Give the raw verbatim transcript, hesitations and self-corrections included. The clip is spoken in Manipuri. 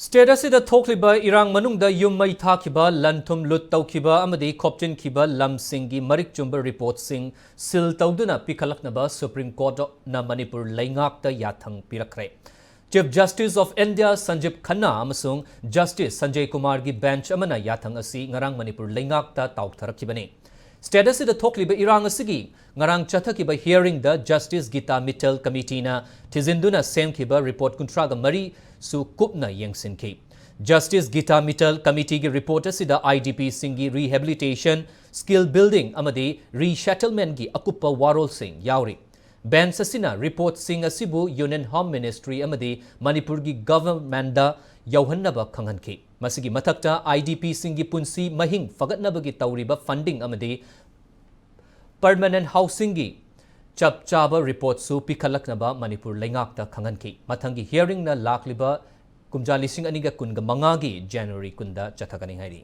State ꯑꯁꯤꯗ ꯊꯣꯛꯂꯤꯕ ꯏꯔꯥꯡ ꯃꯅꯨꯡꯗ ꯌꯨꯝ ꯃꯩ ꯊꯥꯈꯤꯕ, ꯂꯟ ꯊꯨꯝ ꯂꯨꯠ ꯇꯧꯈꯤꯕ ꯑꯃꯗꯤ ꯈꯣꯞꯆꯤꯟꯈꯤꯕ ꯂꯝꯁꯤꯡꯒꯤ ꯃꯔꯤꯛ ꯆꯨꯝꯕ reportꯁꯤꯡ seal ꯇꯧꯗꯨꯅ ꯄꯤꯈꯠꯂꯛꯅꯕ Supreme Courtꯅ ꯃꯅꯤꯄꯨꯔ ꯂꯩꯉꯥꯛꯇ ꯌꯥꯊꯪ ꯄꯤꯔꯛꯈ꯭ꯔꯦ꯫ Chief Justice of India Sanjeev Khanna ꯑꯃꯁꯨꯡ Justice Sanjay Kumarꯒꯤ bench ꯑꯃꯅ ꯌꯥꯊꯪ ꯑꯁꯤ ꯉꯔꯥꯡ ꯃꯅꯤꯄꯨꯔ ꯂꯩꯉꯥꯛꯇ ꯇꯥꯎꯊꯔꯛꯈꯤꯕꯅꯤ꯫ State ꯑꯁꯤꯗ ꯊꯣꯛꯂꯤꯕ ꯏꯔꯥꯡ ꯑꯁꯤꯒꯤ ꯉꯔꯥꯡ ꯆꯠꯊꯈꯤꯕ hearingꯗ Justice Geeta Mittal committeeꯅ ꯊꯤꯖꯤꯟꯗꯨꯅ ꯁꯦꯝꯈꯤꯕ report ꯀꯨꯟꯊ꯭ꯔꯥꯒ ꯃꯔꯤꯁꯨ ꯀꯨꯞꯅ ꯌꯦꯡꯁꯤꯟꯈꯤ꯫ Justice Geeta Mittal committeeꯒꯤ report ꯑꯁꯤꯗ IDPꯁꯤꯡꯒꯤ rehabilitation, skill building ꯑꯃꯗꯤ resettlementꯒꯤ ꯑꯀꯨꯞꯄ ꯋꯥꯔꯣꯜꯁꯤꯡ ꯌꯥꯎꯔꯤ꯫ Bench ꯑꯁꯤꯅ reportꯁꯤꯡ ꯑꯁꯤꯕꯨ Union Home Ministry ꯑꯃꯗꯤ ꯃꯅꯤꯄꯨꯔꯒꯤ governmentꯗ ꯌꯧꯍꯟꯅꯕ ꯈꯪꯍꯟꯈꯤ꯫ ꯃꯁꯤꯒꯤ ꯃꯊꯛꯇ IDPꯁꯤꯡꯒꯤ ꯄꯨꯟꯁꯤ ꯃꯍꯤꯡ ꯐꯒꯠꯅꯕꯒꯤ ꯇꯧꯔꯤꯕ funding ꯑꯃꯗꯤ permanent housingꯒꯤ ꯆꯞ ꯆꯥꯕ reportꯁꯨ ꯄꯤꯈꯠꯂꯛꯅꯕ ꯃꯅꯤꯄꯨꯔ ꯂꯩꯉꯥꯛꯇ ꯈꯪꯍꯟꯈꯤ꯫ ꯃꯊꯪꯒꯤ hearingꯅ ꯂꯥꯛꯂꯤꯕ ꯀꯨꯝꯖꯥ ꯂꯤꯁꯤꯡ ꯑꯅꯤꯒ ꯀꯨꯟꯒ ꯃꯉꯥꯒꯤ January ꯀꯨꯟꯗ ꯆꯠꯊꯒꯅꯤ ꯍꯥꯏꯔꯤ꯫